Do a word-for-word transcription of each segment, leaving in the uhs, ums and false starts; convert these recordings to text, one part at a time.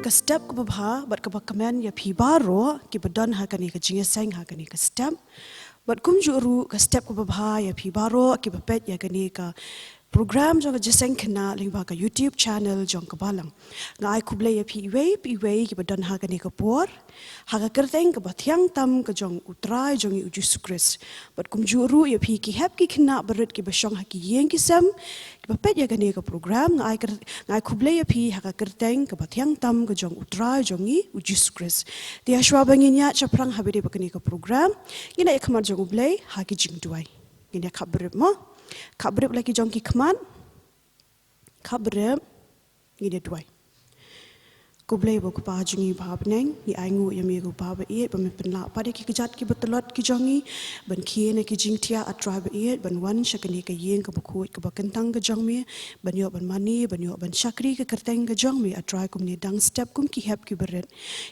Ka step kaba bha bad kaba kmen ïa phi baroh kiba don ha kane ka jingïaseng ha kane ka step. Bad kumjuh ruh ka step kaba bha ïa phi baroh kiba peit ïa kane ka program jong ka Jingïaseng Khynnah lyngba ka YouTube channel jong ka Balang. Nga ai khublei ïa phi iwei pa iwei kiba don ha kane ka por, ha ka kyrteng kaba thiang tam ka jong U Trai jong ngi U Jisu Khrist. Bad kumjuh ruh ïa phi ki hep ki khynnah barit kiba shong ha ki ïing ki sem, kiba peit ïa kane ka program, nga ai kyr-, nga ai khublei ïa phi ha ka kyrteng kaba thiang tam ka jong U Trai jong ngi U Jisu Khrist. Te hashwa ba ngin ïaid shaphrang ha ba dei ba kane ka program, ngin ïaid khmat jong U Blei ha ki jingduwai. Ngin ïa khap brip mo. Khap brip la ki jong ki khmat. Khap brip. Ngin ïa duwai. Ko Blei ba U Kpa jong ngi ba ha bneng, ngi ai nguh ïa me ko Kpa ba ïeit ba me pynlah pat ïa ki kjat kiba tlot ki jong ngi ban khie na ki jingthiah, A Trai ba ïeit, ban wan sha kane ka ïing kaba khuid kaba kyntang ka jong me, ban ïoh ban mane, ban ïoh ban shakri ka kyrteng ka jong me, A Trai, kumne dang step kum ki hep ki barit.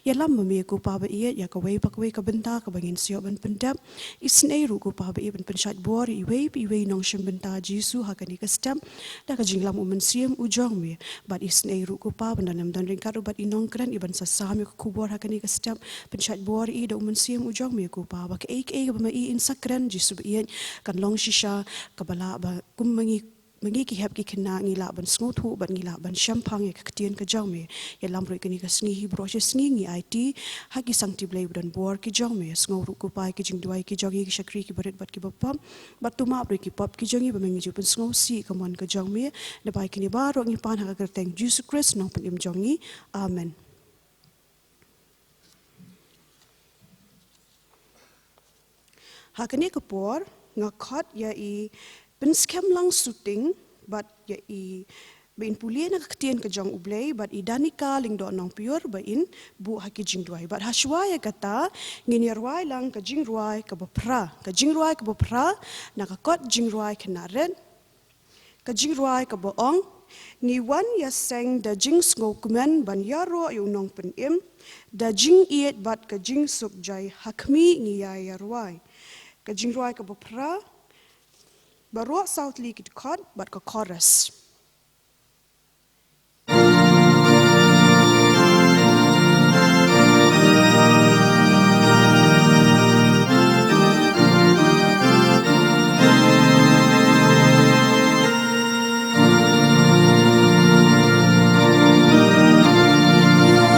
Ïalam ma me ko Kpa ba ïeit ïa kawei pa kawei ka bynta kaba ngin sa ïoh ban pyndep. Isynei ruh ko Kpa ba ïeit ban pynshait bor ïa iwei pa iwei i nongshim bynta Jisu ha kane ka step da ka jingïalam U Mynsiem U jong me. Bad isynei ruh ko Kpa ban da lem don ryngkat ruh bad i nongkren i ban sa sam ïa ka khubor ha kane ka step. Pynshait bor ïa i da U Mynsiem U jong me ko Kpa, ba kaei kaei kaba ma i in sa kren Jisu ba ïeit, kan long shisha kaba lah ba kum ma ngi, ma ngi ki hep ki khynnah ngi lah ban sngewthuh bad ngi lah ban shemphang ïa ka ktien ka jong me. Ïalam ruh ïa kane ka sngi hi baroh shi sngi ngi aiti ha ki sangti Blei ba don bor ki jong me. Sngew ruh ko Kpa ïa ki jingduwai ki jong ngi ki shakri ki barit bad kiba pop. Bad to map ruh ïa ki pop ki jong ngi ba ma ngi ju pynsngewsih ïa ka mon ka jong me. Naba ïa kine baroh ngi pan ha ka kyrteng Jisu Khrist Nongpynim jong ngi. Amen. Ha kane ka por nga khot ïa i Pynskhem Lang Suting bad ïa i ba in pule na ka ktien ka jong U Blei, bad i Danica Lyngdoh Nongpyiur ba in buh ha ki jingduwai. Bad hashwa ïa kata ngin ïa rwai lang ka jingrwai kaba phra, ka jingrwai kaba phra na ka kot jingrwai khynnah rit. Ka jingrwai kaba ong, ngi wan ïaseng da jingsngewkmen ban ïaroh ïa U Nongpynim, da jingïeit bad ka jingsuk jai ha khmih ngi ïa ïa rwai. Ka jingrwai kaba phra, baroh saw tylli ki dkhot bad ka chorus.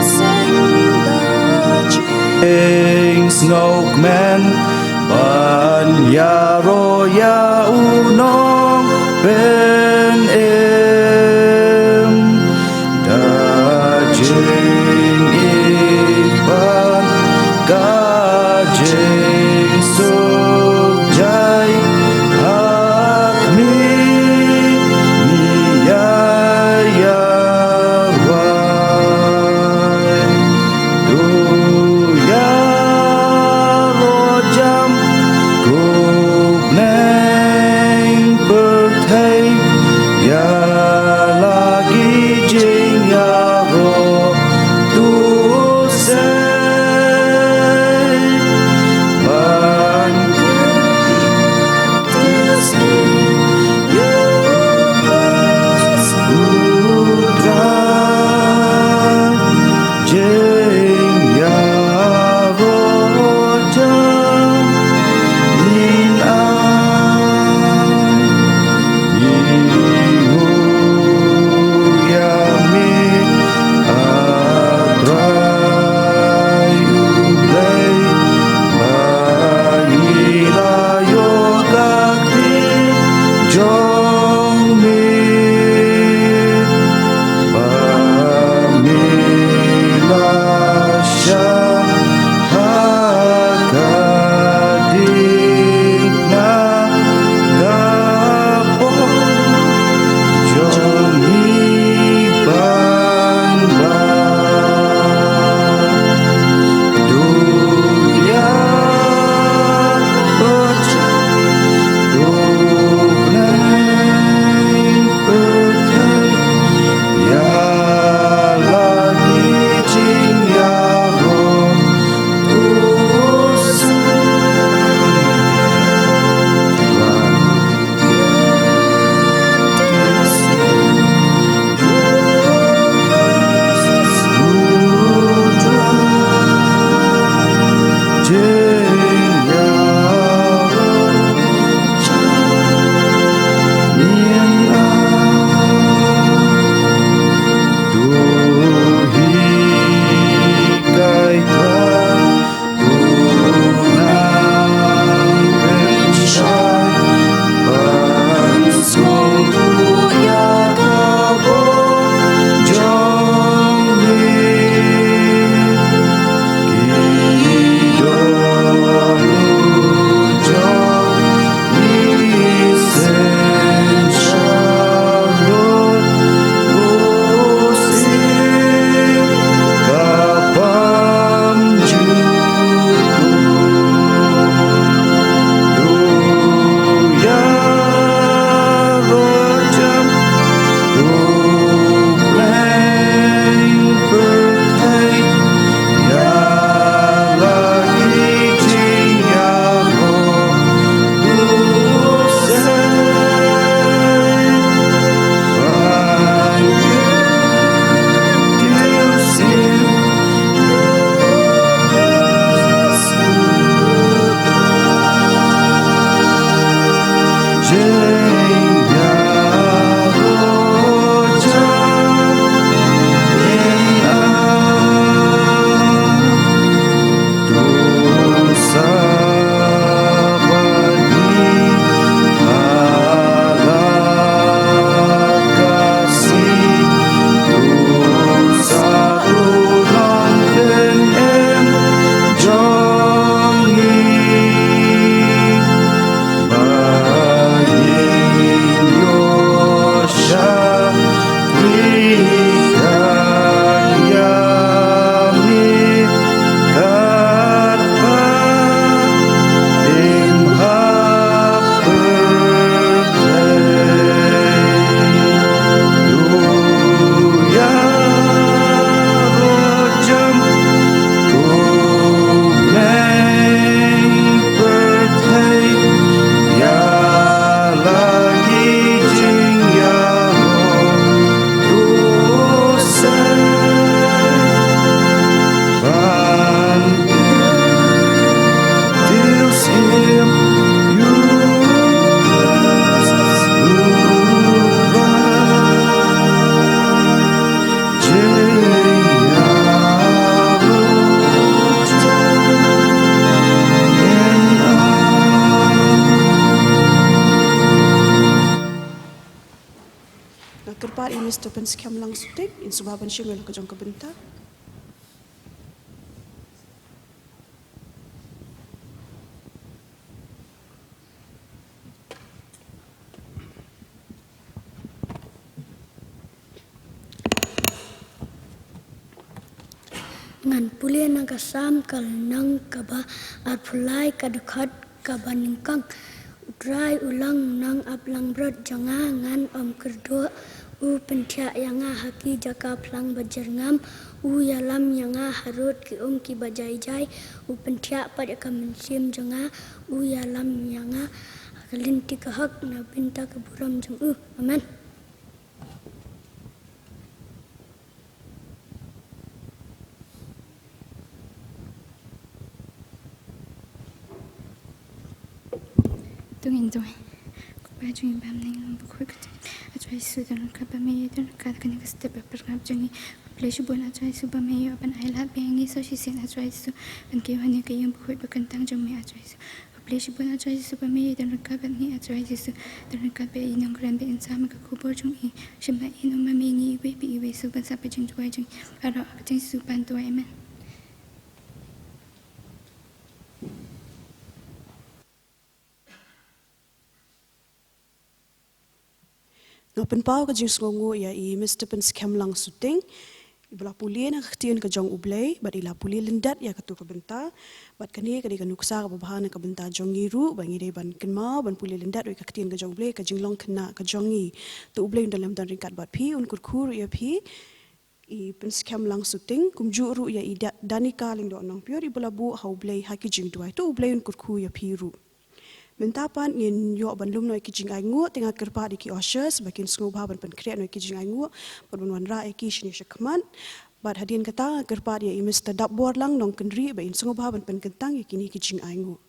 Ïaseng da jingsngewkmen ban ïaroh ïa U Nongpynim, da jingïeit bad ka jingsuk jai ha khmih ngi ïa ïa rwai. To ïaroh jam ko bneng pyrthei, Nga kyrpad ïa i Mister Pynskhem Langsuting, in sngewbha ban shim ïa la ka jong ka bynta. Ngan pule na ka Salm ka lynnong kaba arphew lai, ka dkhot kaba nyngkong. U Trai u long nongap langbrot jong nga, ngan ym kyrduh. U pynthiah ïa nga ha ki jaka phlang ba jyrngam. U ïalam ïa nga harud ki um kiba jai jai. U pynthiah pat ïa ka mynsiem jong nga. U ïalam ïa nga ha ka lynti ka hok na bynta ka burom jong u. Amen. To ngin duwai. Ko Pa jong ngi ba ha bneng, long bakhuid ka kyrteng. A Trai Jisu, don ryngkat bad me, don ryngkat kane ka step ba pyrkhat jong ngi. Khublei shibun A Trai Jisu ba me ïoh ban ailad biang ïa ngi sa shisien A Trai Jisu, ban kiew ha kane ka ïing bakhuid ba kyntang jong me A Trai Jisu. Khublei shibun A Trai Jisu ba me don ryngkat bad ngi A Trai Jisu, don ryngkat bad i nongkren ba in sam ha ka khubor jong i. Shim bad im ha me ngi iwei pa iwei, sngewbha ban sngap ïa ka jingduwai jong ngi. Baroh ha ka kyrteng Jisu ngi duwai, amen. Nga pynpaw ka jingsngewnguh ïa i Mister Pynskhem Langsuting, iba la pule na ka ktien ka jong U Blei bad i la pule lyndet ïa kato ka bynta. Bad kane ka dei ka nuksa kaba bha na ka bynta jong ngi ruh, ba ngi dei ban kynmaw ban pule lyndet ruh ïa ka ktien ka jong U Blei, ka jinglong khynnah ka jong ngi. To U Blei un don lem don ryngkat bad phi, un kyrkhu ruh ïa phi. I Pynskhem Langsuting, kumjuh ruh ïa i Da-, Danika Lyngdoh Nongpyiur, iba la buh ha U Blei ha ki jingduwai. To U Blei un kyrkhu ïa phi ruh. Mynta pat ngin ïoh ban lum noh ïa ki jingainguh, te nga kyrpad ïa ki ushers ba kin sngewbha ban pynkhreh noh ïa ki jingainguh bad ban wanrah ïa ki shane shakhmat. Bad hadien kata nga kyrpad ïa i Mister Dapborlang Nongkynrih ba in sngewbha ban pynkyntang ïa kine ki jingainguh.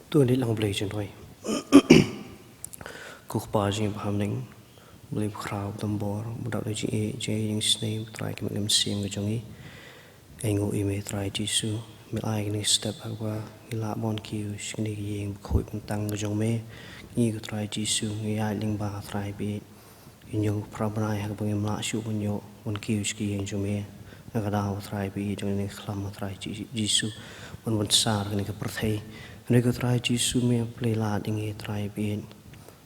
To ngin leit lang ha U Blei jingduwai. Ko Kpa jong ngi ba ha bneng, Blei bakhraw ba donbor, ba dap da jingïeit, jingïeit, jingisynei, ba trai ka met ka mynsiem ka jong ngi. Ainguh ïa me Trai Jisu, me la ai kane ka step ha kaba ngi lah ban kiew sha kane ka ïing bakhuid kyntang ka jong me. Ngi ko Trai Jisu, ngi ïaid lyngba Trai ba ïeit. Ïa ngi ki para bnai ha kaba ngim lah shuh ban ïoh ban kiew sha ka ïing jong me. Na ka daw Trai ba ïeit jong kane ka khlam Trai Ji-, Jisu, ban pynsah kane ka pyrthei. Hynrei ko Trai Jisu me pynlait ïa ngi Trai ba ïeit.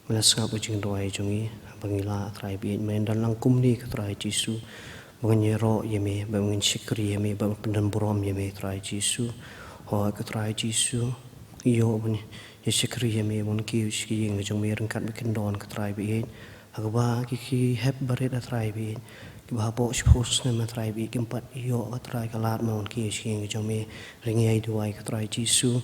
Me la sngap ka jingduwai jong ngi, ba ngi lah Trai ba ïeit, me don lang kumne ko Trai Jisu. Ba ngin ïaroh ïa me, ba ngin shakri ïa me, ba ngin pyndon burom ïa me Trai Jisu. Hooid ko Trai Jisu, ïoh ban ïa shakri ïa me, ban kiew sha ka ïing ka jong me ryngkat bad ki kyndon ko Trai baieit. Ha kaba ki ki hep barit ko Trai baieit, kiba hapoh shiphew snem ko Trai baieit kim pat ïoh ko Trai ka lad ban kiew sha ka ïing ka jong me. Hynrei ngi ai duwai ko Trai Jisu,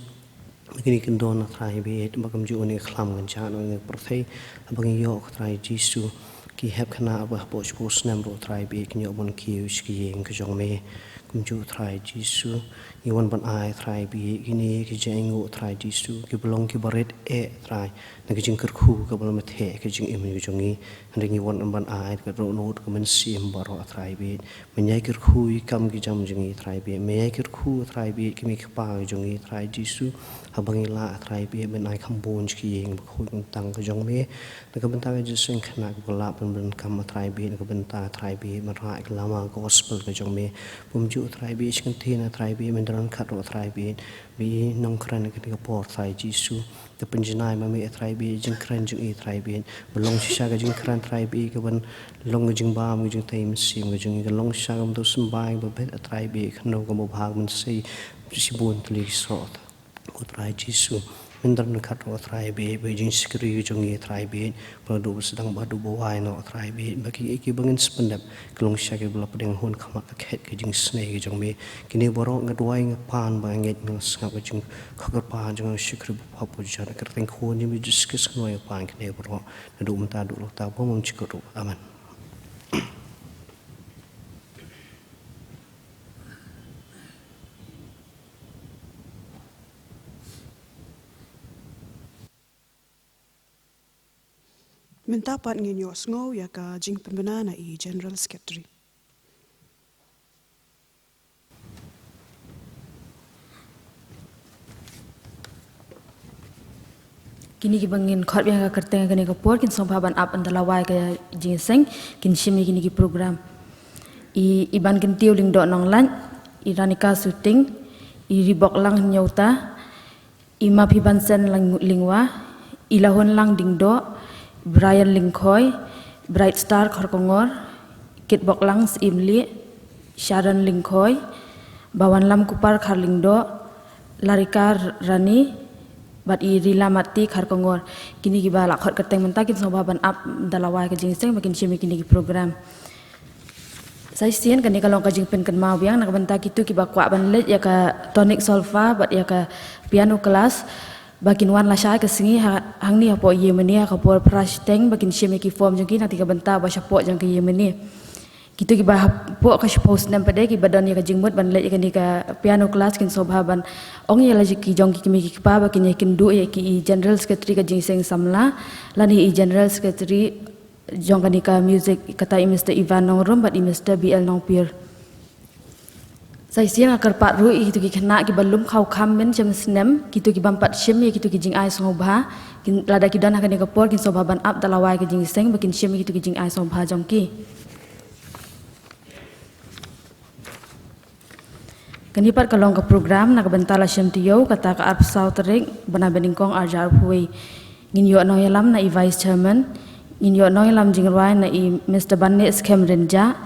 ba kine ki kyndon ko Trai baieit, ba kumjuh une u khlam kynjah na une u pyrthei, haba ngi ïoh ko Trai Jisu, ki hep khynnah ba hapoh shiphew snem ruh ko Trai baieit, kin ïoh ban kiew sha ka ïing ka jong me. Kumjuh ko Trai Jisu, ngi wan ban ai ko Trai baieit, kine ki jingainguh ko Trai Jisu, kiba long kiba rit eh ko Trai, na ka jingkyrkhu kaba la mad ha ka jingim ka jong ngi. Hynrei ngi wan ban ai ka dohnud ka mynsiem baroh ko Trai baieit. Men ïai kyrkhu ïa ki kam ki jam jong ngi Trai baieit. Men ïai kyrkhu Trai baieit ïa ki kmie ki kpa jong ngi Trai Jisu. Haba ngi lah Trai baieit men ai kham bun sha ka ïing bakhuid kyntang ka jong me. Na ka bynta ka jingïaseng khynnah kaba la pynbun kam Trai baieit, na ka bynta Trai baieit men rah ïa ka lama gospel ka jong me. Kumjuh Trai baieit sha ka ktien Trai baieit men don ryngkat ruh Trai baieit. Ba i nongkren ha kane ka por Trai Jisu. Te pynjanai ma me Trai baieit, jingkren jong i Trai baieit. Ba long shisha ka jingkren Trai baieit, kaban long ka jingbam, ka jingtei mynsiem ka jong i, ka long shisha ka bynta symbai ba beit Trai baieit, khyndew kaba bha mynsiem, shibun tylli ki soh. Ko Trai Jisu, men don ryngkat ruh Trai baieit, ba i jingshakri ka jong i Trai baieit, ba la duh ba sdang ba duh ba wai noh Trai baieit, ba ki, kiba ngin sa pyndep, ka long shisha kiba la pdiang hun khmat ka khet ka jingisynei ka jong me. Kine baroh nga duwai nga pan ba nga ngeit nga sngap ka jingkyrpad jong nga, shakri ba pap u jan ka kyrteng khun jong me Jisu Khrist nga duwai nga pan kine baroh. Naduh mynta haduh la ka bymjukut ruh. Amen. Mynta pat ngin ïohsngew ïa ka jingpynbna na i General Secretary. Kine kiba ngin khot biang ha ka kyrteng ha kane ka por kin sngewbha ban ap ynda la wai ka jingïaseng, kin shim ïa kine ki program. I, i Bankyntiew Lyngdoh Nonglait, i Ranika Suting, i Riboklang Hynñiewta, i Maphibansen Lang-, Lyngwa, i Lahunlang Diengdoh, Brian Lyngkhoi, Bright Star Kharkongor, Kitboklang Syiemlieh, Sharon Lyngkhoi, Bawanlam Kupar Kharlyngdoh, Larika Rani, bad i Rila Mati Kharkongor. Kine kiba la khot kyrteng mynta kin sngewbha ban ap ynda la wai ka jingïaseng ba kin shim ïa kine ki program. Sa shisien kane ka long ka jingpynkynmaw biang na ka bynta kito kiba kwah ban leit ïa ka tonic solfa bad ïa ka piano class, ba kin wan lashai ka sngi ha, hangne hapoh ïingmane ha ka por phra shiteng ba kin shim ïa ki form jong ki na kata ka bynta ba shapoh jong ka ïingmane. Kito kiba hapoh ka shiphew snem pat de kiba don ïa ka jingmut ban leit ïa kane ka piano class kin sngewbha ban ong ïa la ki jong ki kmie ki kpa ba kin ïakynduh ïa ki i General Secretary ka jingïaseng samla lane i General Secretary jong kane ka music, kata i Mister Ivan Nongrum bad i Mister B L Nongpir. Sa shisien nga kyrpad ruh ïa kito ki khynnah kiba lum khaw kham mynshem snem, kito ki bym pat shim ïa kito ki jingai sngewbha, kin, lada ki don ha kane ka por kin sngewbha ban ap ynda la wai ka jingïaseng ba kin shim ïa kito ki jingai sngewbha jong ki. Kane pat ka long ka program na ka bynta la shim taïew, kata ka arphew saw tarik bnai ba nyngkong arhajar arphew wei. Ngin ïoh nongïalam na i Vice Chairman, ngin ïoh nongïalam jingrwai na i Mister Baneh Skhem Rynjah,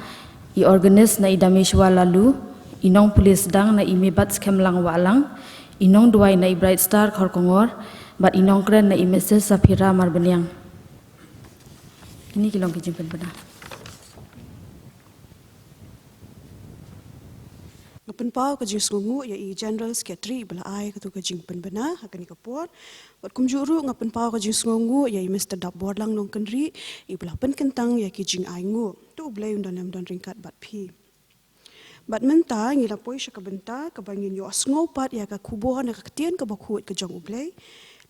i organist na i Dameshwar Laloo, i nongpule sdang na i Mebat Skhem Langwahlang, i nongduwai na i Bright Star Kharkongor, bad i nongkren na i Missus Safira Marbaniang. Kine ki long ki jingpynbna. Nga pynpaw ka jingsngewnguh ïa i General Secretary iba la ai kato ka jingpynbna ha kane ka por. Bad kumjuh ruh nga pynpaw ka jingsngewnguh ïa i Mister Dapborlang Nongkynrih iba la pynkyntang ïa ki jingainguh. To U Blei un don lem don ryngkat bad phi. Bad mynta ngi la poi sha ka bynta kaba ngin ïohsngew pat ïa ka khubor na ka ktien kaba khuid ka jong U Blei.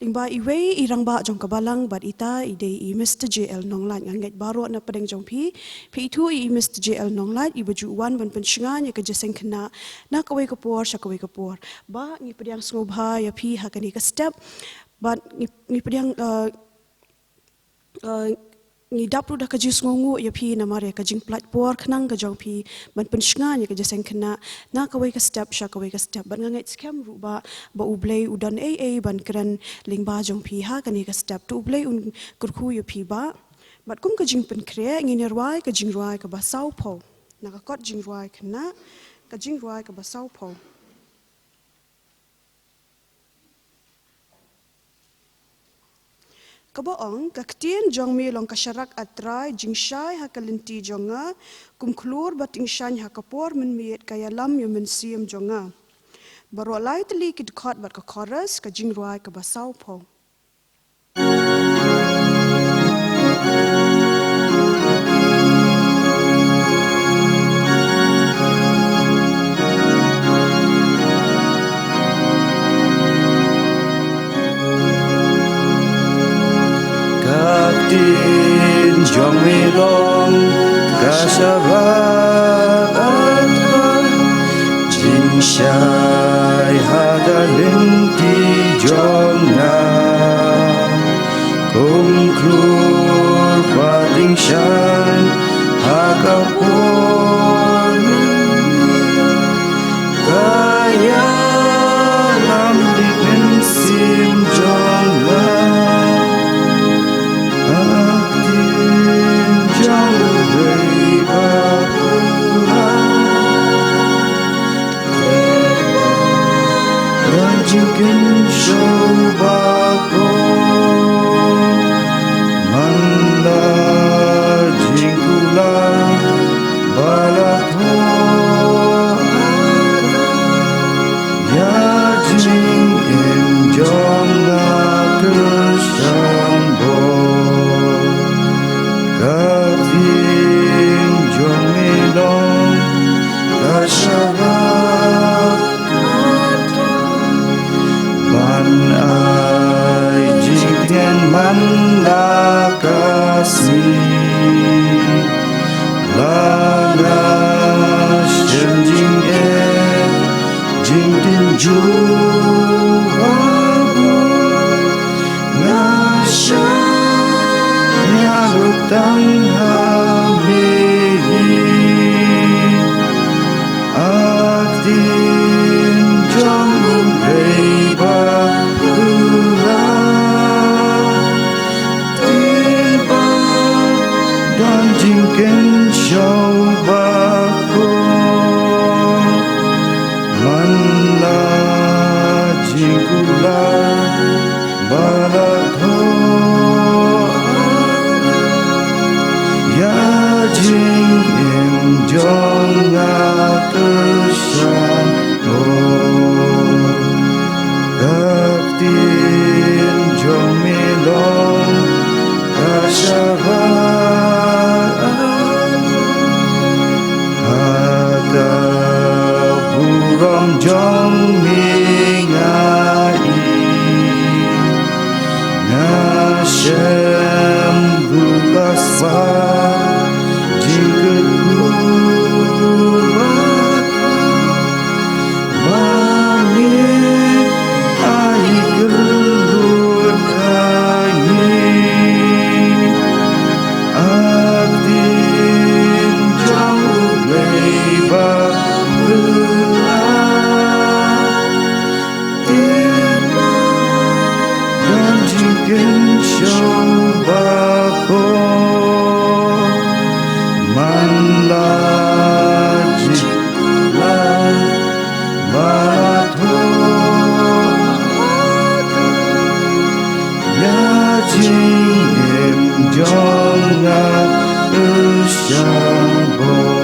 Lyngba iwei i rangbah jong ka balang bad ita i dei i Mister J L Nonglait. Nga ngeit baroh na pdeng jong phi phi ithuh ïa i Mister J L Nonglait iba ju wan ban pynshngaiñ ïa ka jingïaseng khynnah na kawei ka por sha kawei ka por. Bah ngi pdiang sngewbha ïa phi ha kane ka step. Bad ngi, ngi pdiang, uh, uh, ngi dap ruh da ka jingsngewnguh ïa phi namar ïa ka jingpynlait por khnang ka jong phi ban pynshngaiñ ïa ka jingïaseng khynnah na kawei ka step sha kawei ka step. Bad nga ngeit skhem ruh bah ba U Blei u don ei ei ban kren lyngba jong phi ha kane ka step. To U Blei un kyrkhu ïa phi bah. Bad kum ka jingpynkhreh ngin ïa rwai ka jingrwai kaba sawphew. Na ka kot jingrwai khynnah, ka jingrwai kaba sawphew. Kaba ong, ka ktien jong me long ka sharak, A Trai, jingshai ha ka lynti jong nga, kum khlur ba tyngshaiñ ha ka por mynmiet, ka ïalam ïa u mynsiem jong nga. Baroh lai tylli ki dkhot bad ka chorus, ka jingrwai kaba sawphew. Ka ktien jong me long ka sharak, A Trai, jingshai ha ka lynti jong nga, kum khlur ba tyngshaiñ ha ka por, ka ïalam ïa u mynsiem jong nga. Ka ktien jong u briew ba pura, ka jingkynshew bakhuid, man la jingkular ba la thoh ïa jingim jong nga kyrshan bor. Ka ktien jong me long ka sharak, ban ai jingtngen man la ka sngi, lada shem jingeh jingtynjuh ba bun, nga shaniah ruh tang ha me hi. Ka ktien jong u briew ba pura, ktien ba don jingkynshew bakhuid, man la jingkular ba la thoh ïa jingim jong nga kyrshan bor. Ka ktien jong me long ka sharak, ha ka burom jong me nga i, nga shem ruh ka spah jingkyrkhu ba me ai kyllut ha ngi. Ka ktien jong u briew ba pura, ktien ba don jingkynshew bakhuid, man la jingkular ba la thoh ïa jingim jong nga kyrshan bor.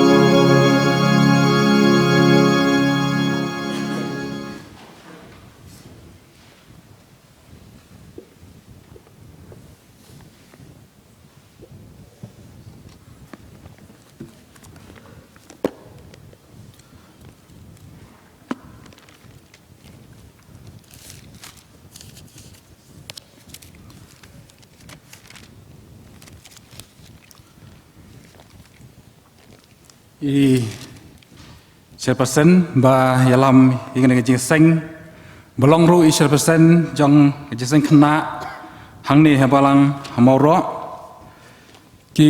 I chairperson ba ïalam ïa kane ka jingïaseng, ba long ruh i chairperson jong ka jingïaseng khynnah hangne ha balang ha Mawroh, ki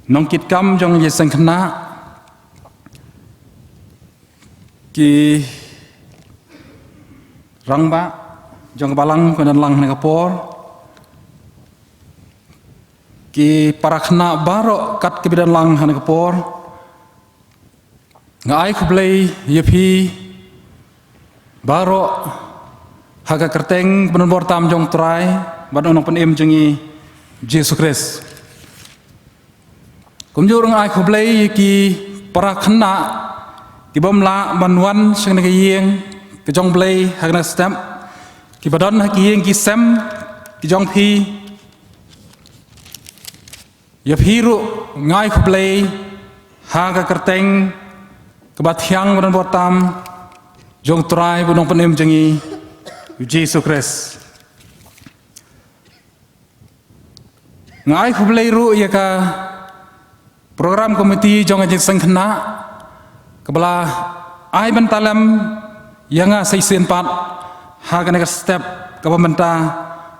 nongkitkam jong ka jingïaseng khynnah, ki rangbah jong ka balang kiba don lang ha kane ka por, Ki para khynnah baroh kat kiba don lang ha kane ka por, nga ai khublei ïa phi baroh ha ka kyrteng kaba donbor tam jong U Trai bad U Nongpynim jong ngi Jisu Khrist. Kumjuh ruh nga ai khublei ïa ki para khynnah ki bym lah ban wan sha kane ka ïing ka jong U Blei ha kane ka step, kiba don ha ki ïing ki sem ki jong phi. Ïa phi ruh nga ai khublei ha ka kyrteng kaba thiang kaba donbor tam jong U Trai bad U Nongpynim jong ngi Jisu Khrist. Nga ai khublei ruh ïa ka program committee jong ka jingseng khynnah kaba la ai bynta lem ïa nga sa shisien pat ha kane ka step kaba mynta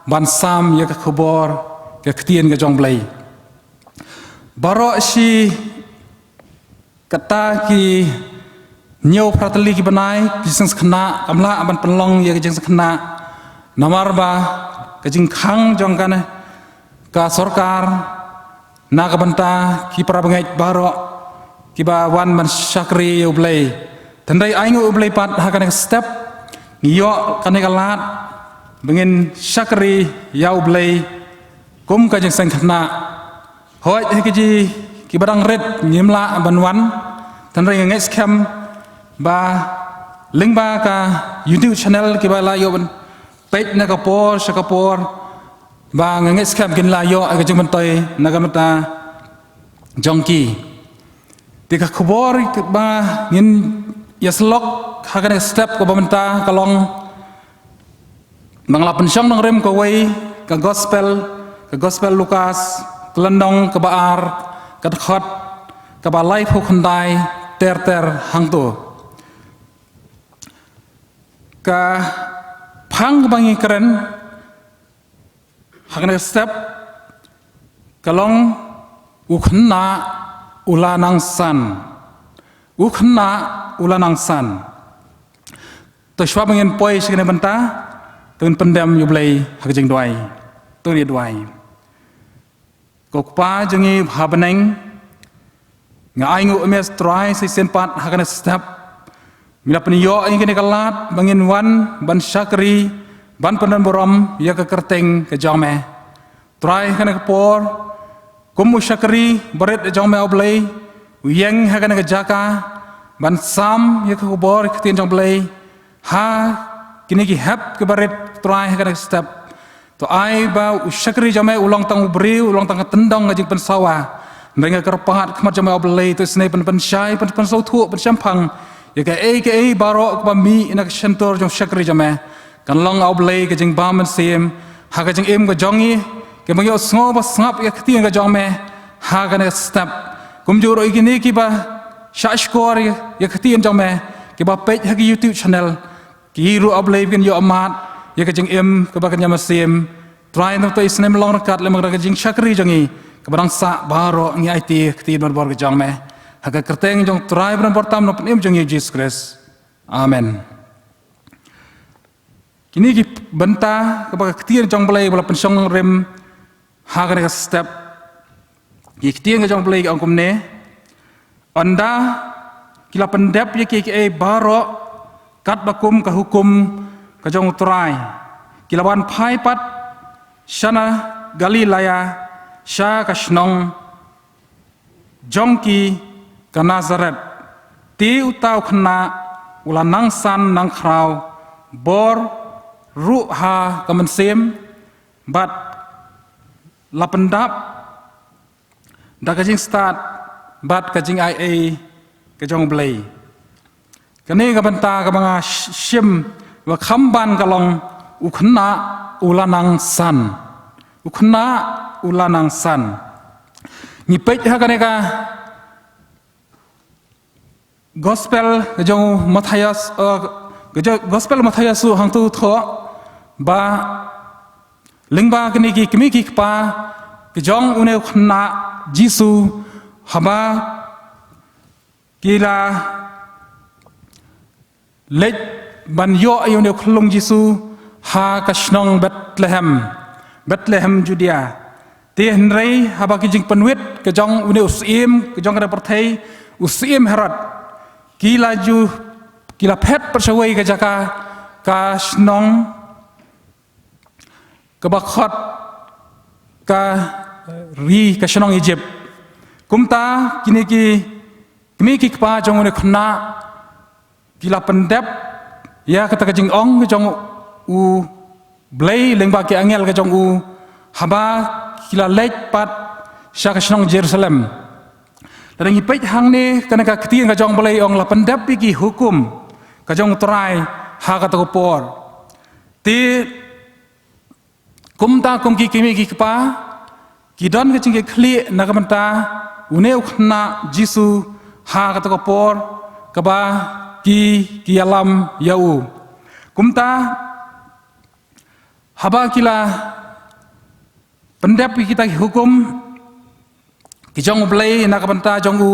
ban sam ïa ka khubor ka ktien ka jong U Blei. Baroh shi kata ki hynñiew phra tylli ki bnai ki jingseng khynnah kam lah ban pynlong ïa ka jingseng khynnah namar ba ka jingkhang jong kane ka sorkar na ka bynta ki para bangeit baroh kiba wan ban shakri ïa U Blei. Hynrei ai nguh U Blei pat ha kane ka step ngi ïoh kane ka lad ba ngin shakri ïa U Blei kum ka jingseng khynnah. Hooid, ha ki jingkiba dang rit ngim lah ban wan, hynrei nga ngeit skhem ba lyngba ka YouTube channel kiba la ïoh ban peit na ka por sha ka por, ba nga ngeit skhem kin la ïoh ka jingmyntoi na ka bynta jong ki. Te ka khubor ba ngin ïasyllok ha kane ka step kaba mynta ka long ba nga la pynshong nongrim kawei ka gospel, ka gospel Lukas, ka lynnong kaba ar, ka dkhot kaba laiphew khyndai ter ter hangto. Ka phang kaba ngi kren ha kane ka step ka long U Khynnah U La Nang San. U Khynnah U La Nang San. To shuwa ba ngin poi sha kane ka bynta, to ngin pyndem ïa U Blei ha ka jingduwai. To ngin ïa duwai. Ko Kpa jong ngi ba ha bneng, nga ai nguh ïa me Trai sa shisien pat ha kane ka step. Me la pynïoh ïa kane ka lad ba ngin wan ban shakri ban pyndonburom ïa ka kyrteng ka jong me. Trai, ha kane ka por kum u shakri barit jong me, U Blei, u ïeng ha kane ka jaka ban sam ïa ka khubor ka ktien jong U Blei ha kine ki hep ki barit, Trai, ha kane ka step. To ai ba u shakri jong me u long tang u briew, u long tang ka tyndong ka jingpynsawa. Hynrei nga kyrpad khmat jong me, U Blei, to isynei pyn, pynshai, pyn, pynsngewthuh, pynshemphang ïa kaei kaei baroh kaba mih na ka shyntur jong u shakri jong me. Kan long, U Blei, ka jingbam mynsiem ha ka jingim ka jong ngi, kiba ngi ïohsngew ba sngap ïa ka ktien ka jong me ha kane ka step. Kumjuh ruh ïa kine kiba shah shkor ïa, ïa ka ktien jong me, kiba peit ha ki YouTube channel, ki ruh, U Blei, kin ïoh mad ïa ka jingim kaba kan ïa mynsiem. Trai, nangta isynei me long ryngkat lem bad ka jingshakri jong ngi, kaba dang sah baroh ngi aiti ka ktien ba donbor ka jong me ha ka kyrteng jong U Trai ba donbor tam, U Nongpynim jong ngi Jisu Khrist. Amen. Kine ki bynta kaba ka ktien jong U Blei ba la pynshong nongrim ha kane ka step. Ki ktien ka jong U Blei ki ong kumne: Ynda ki la pyndep ïa kiei kiei baroh katba kum ka hukum ka jong U Trai, ki la wan phai pat sha na Galilea, sha ka shnong jong ki ka Nasareth. Te uta u khynnah u la nang san nang khraw, bor ruh ha ka mynsiem, bad la pyndap da ka jingstad bad ka jingaiei ka jong U Blei. Kane ka bynta kaba nga sh-, shim ba kham ban ka long: U Khynnah U La Nang San. U Khynnah U La Nang San. Ngi peit ha kane ka gospel ka jong u Mathaios, eh, ka jong gospel Mathaios ruh hangto u thoh ba lyngba kine ki kmie ki kpa ka jong une u khynnah Jisu, haba ki la leit ban ïoh ïa une u khyllung Jisu ha ka shnong Bethlehem, Bethlehem Judia. Te hynrei haba ki jingpynwit ka jong une u syiem ka jong ka pyrthei, u syiem Herod, ki la ju, ki la phet pyrshawei ka jaka ka shnong kaba khot ka ri ka shnong Egypt. Kumta kine ki kmie ki kpa jong une u khynnah ki la pyndep ïa kata ka jingong ka jong u Blei lyngba ki angel ka jong u, haba ki la leit pat sha ka shnong Jerusalem. Lada ngi peit hangne, kane ka ktien ka jong u Blei ong la pyndep ïa ki hukum ka jong u Trai ha kata ka por. Te kumta kum ki kmie ki kpa, ki don ka jingkitkhlieh na ka bynta une u khynnah Jisu ha kata ka por kaba ki, ki ïalam ïa u. Kumta haba ki la pyndep ïa kita ki hukum ki jong u Blei na ka bynta jong u,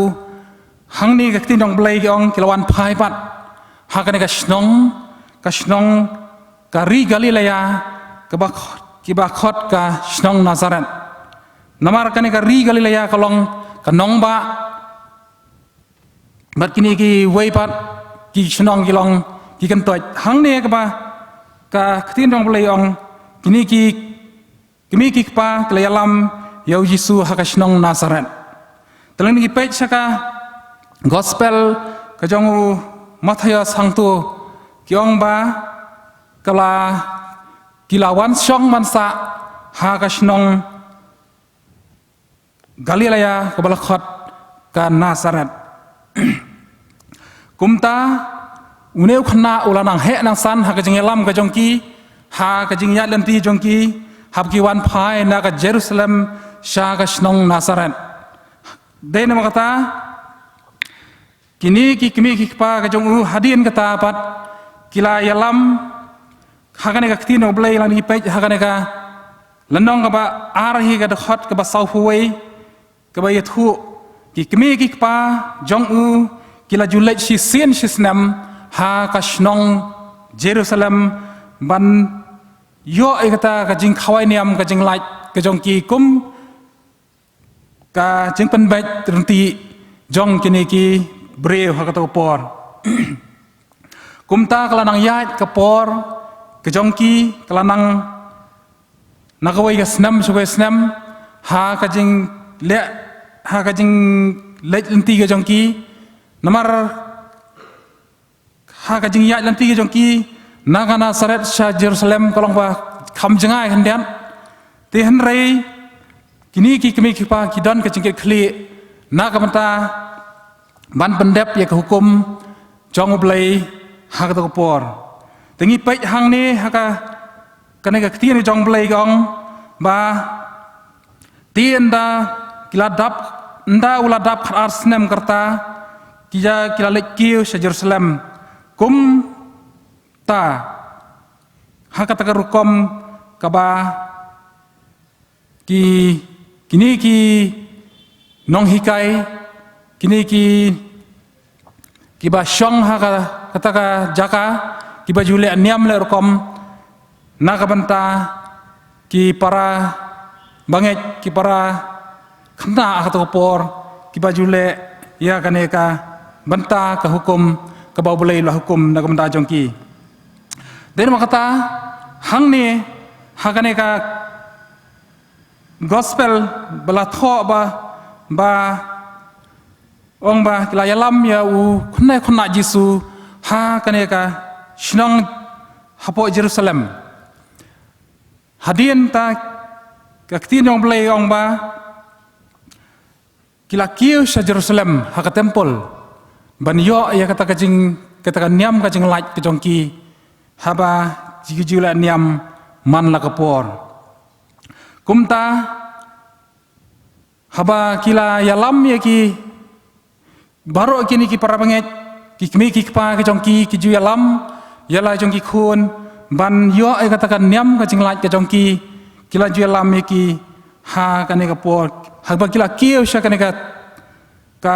hangne ka ktien jong u Blei ka ong ki la wan phai pat ha kane ka shnong, ka shnong ka ri Galilea, kaba khot, kiba khot ka shnong Nazareth. Namar kane ka ri Galilea ka long ka nongbah, bad kine kiwei pat ki shnong ki long ki kyntoit. Hangne kaba ka ktien jong u Blei ong kine ki kmie ki kpa ki la ïalam ïa u Jisu ha ka shnong Nazareth. Te lada ngi peit sha ka gospel ka jong u Mathaios hangto, ki ong ba ka la, ki la wan shong wan sah ha ka shnong Galilea kaba la khot ka Nazareth. Kumta une u khynnah u la nang heh nang san ha ka jingïalam ka jong ki, ha ka jingïaid lynti jong ki, haba ki wan phai na ka Jerusalem sha ka shnong Nazareth. Dei namar kata kine ki kmie ki kpa ka jong u hadien kata pat ki la ïalam ha kane ka ktien u Blei. Lada ngi peit ha kane ka lynnong kaba ar hi ka dkhot kaba sawphew wei, kaba ïathuh ki kmie ki kpa jong u ki la ju leit shisien shisnem ha ka shnong Jerusalem ban ïoh ïa kata ka jingkhawai niam ka jinglait ka jong ki kum ka jingpynbeit ryntih jong kine ki briew ha kata ka por. Kumta ka la nang ïaid ka por ka jong ki, ka la nang na kawei ka snem sha kawei ka snem ha ka jingleh, ha ka jingleit lynti ka jong ki. Namar ha ka jingïaid lynti ka jong ki na ka Nazareth sha Jerusalem ka long ba kham jngai khyndiat. Te hynrei kine ki kmie ki kpa ki don ka jingkitkhlieh na ka bynta ban pyndep ïa ka hukum jong u Blei ha kata ka por. Te ngi peit hangne ha ka, kane ka ktien jong u Blei ka ong ba te ynda ki la dap, ynda u la dap khatar snem ka rta, ki la, ki la leit kiew sha Jerusalem. Kumta ha kata ka rukom kaba ki, kine ki nonghikai, kine ki, kiba shong ha ka, kata ka jaka, kiba ju leh niam leh rukom na ka bynta ki para bangeit, ki para khynnah ha kata ka por, kiba ju leh ïa kane ka bynta ka hukum kaba u Blei u la hukum na ka bynta jong ki. Dei namar kata hangne ha kane ka gospel ba la thoh ba, ba ong ba ki la ïalam ïa u khynnah, khynnah Jisu ha kane ka shnong hapoh Jerusalem. Hadien ta ka ktien jong u Blei ong ba ki la kiew sha Jerusalem ha ka temple ban ïoh ïa kata ka jing, kata ka niam ka jinglait ka jong ki, haba ki ju leh niam man la ka por. Kumta haba ki la ïalam ïa ki baroh kine ki para bangeit, ki kmie ki kpa ka jong ki, ki ju ïalam ïa la jong ki khun ban ïoh ïa kata ka niam ka jinglait ka jong ki, ki la ju ïalam ïa ki ha kane ka por, haba ki la kiew sha kane ka, ka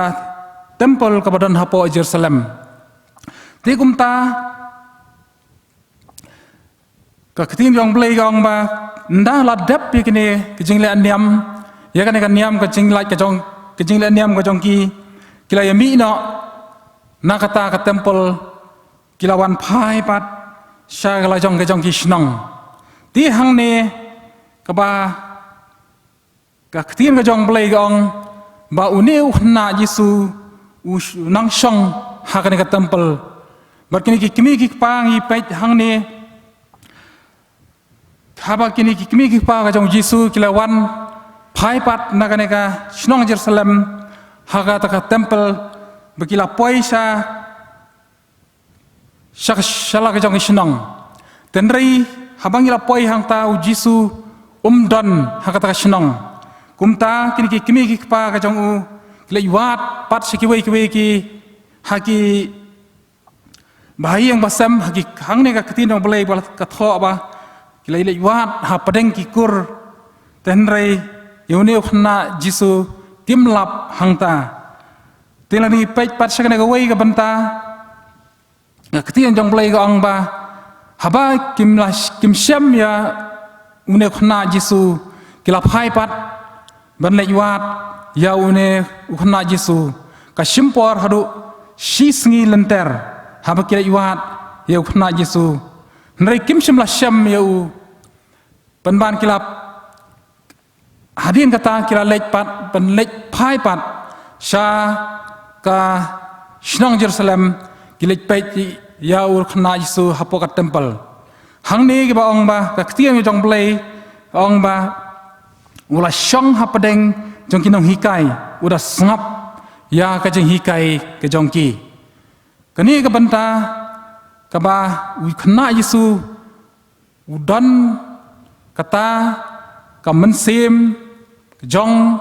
temple kaba don hapoh Jerusalem. Te kumta ka ktien jong u Blei ka ong ba ynda la dep ïa kine ki jingleh niam, ïa kane ka niam ka jinglait ka jong, ka jingleh niam ka jong ki, ki la ïa mih noh na kata ka temple, ki la wan phai pat sha ka la jong ka jong ki shnong. Te hangne kaba ka ktien ka jong Blei ka ong ba une u khynnah Jisu u sh-, u nang shong ha kane ka temple. Bad kine ki kmie ki kpa ngi peit hangne, haba kine ki kmie ki kpa ka jong Jisu ki la wan phai pat na kane ka shnong Jerusalem ha kata ka temple, ba ki la poi sha sha, sha la ka jong ki shnong. Hynrei haba ngi la poi hangta, u Jisu um don ha kata ka shnong. Kumta kine ki kmie ki kpa ka jong u ki leit wad pat sha kiwei kiwei ki, ha ki bahaïing bahasem, ha ki, hangne ka ktien jong Blei ba ka thoh ba ki la leit wad hapdeng ki kur. Hynrei ïa une u khynnah Jisu kim lap hangta. Te lada ngi peit pat sha kane kawei ka bynta, ka ktien jong Blei ka ong ba haba kim la, kim shem ïa une u khynnah Jisu, ki la phai pat ban leit wad ïa une u khynnah Jisu. Ka shim por haduh shi sngi lynter haba ki leit wad ïa u khynnah Jisu. Hynrei kim shym la shem ïa u. Pynban ki la, hadien kata ki la leit pat, ban leit phai pat sha ka shnong Jerusalem, ki leit peit ïa u khynnah Jisu hapoh ka temple. Hangne kaba ong ba ka ktien jong Blei ka ong ba u la shong hapdeng jong ki nonghikai, u da sngap ïa ka jinghikai ka jong ki. Kane ka bynta kaba u khynnah Jisu u don kata ka mynsiem jong,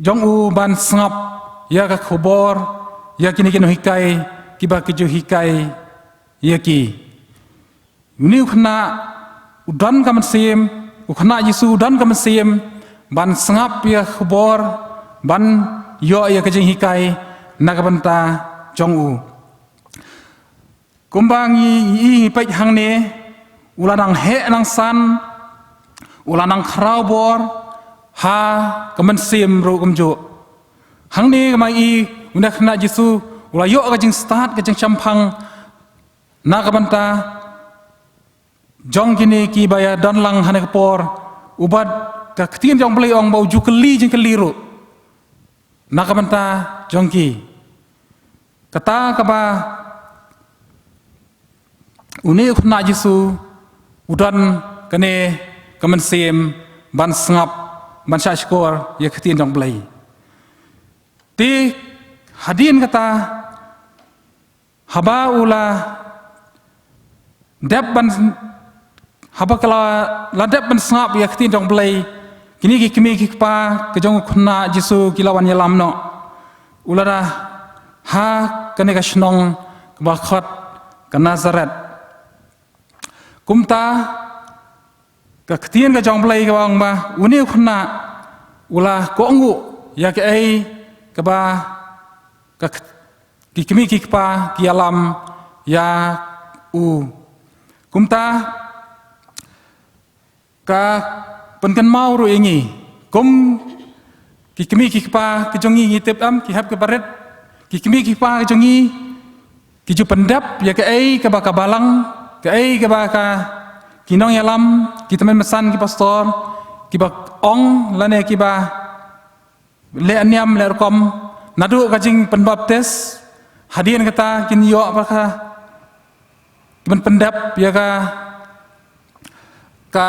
jong u ban sngap ïa ka khubor ïa kine ki nonghikai kiba ki ju hikai ïa ki. Une u khynnah u don ka mynsiem, u khynnah Jisu u don ka mynsiem ban sngap ïa ka khubor, ban ïoh ïa ka jinghikai na ka bynta jong u. Kumba ngi, ngi, ngi peit hangne, u la nang heh nang san, u la nang khraw bor ha ka mynsiem ruh kumjuh. Hangne kumba ngi, une u khynnah Jisu u la ïoh ka jingstad, ka jingshemphang na ka bynta jong kine kiba ïa don lang ha kane ka por, uba ka ktien jong Blei ong ba u ju kylli jingkylli ruh na ka bynta jong ki. Kata kaba une u khynnah Jisu u don kane ka mynsiem ban sngap, ban shahshkor ïa ka ktien jong Blei. Te hadien kata, haba u la dep ban, haba ka la, la dep ban sngap ïa ka ktien jong Blei, kine ki kmie ki kpa ka jong u khynnah Jisu ki la wan ïalam noh. U la da ha kane ka shnong kaba khot ka Nazareth. Kumta ka ktien ka jong Blei ka ong ba une u khynnah u la kohnguh ïa kaei kaba ka kt-, ki kmie ki kpa ki ïalam ïa u. Kumta ka pynkynmaw ruh ïa ngi kum ki kmie ki kpa ki jong ngi, ngi tip em, ki hep ki barit, ki kmie ki kpa ki jong ngi ki ju pyndep ïa kaei kaba ka balang, kaei kaba ka, ki nongïalam, ki tymmen basan, ki pastor kiba ong lane kiba leh niam leh rukom, naduh ka jingpynbaptis, hadien kata kin ïoh ba ka, kin pyndep ïa ka, ka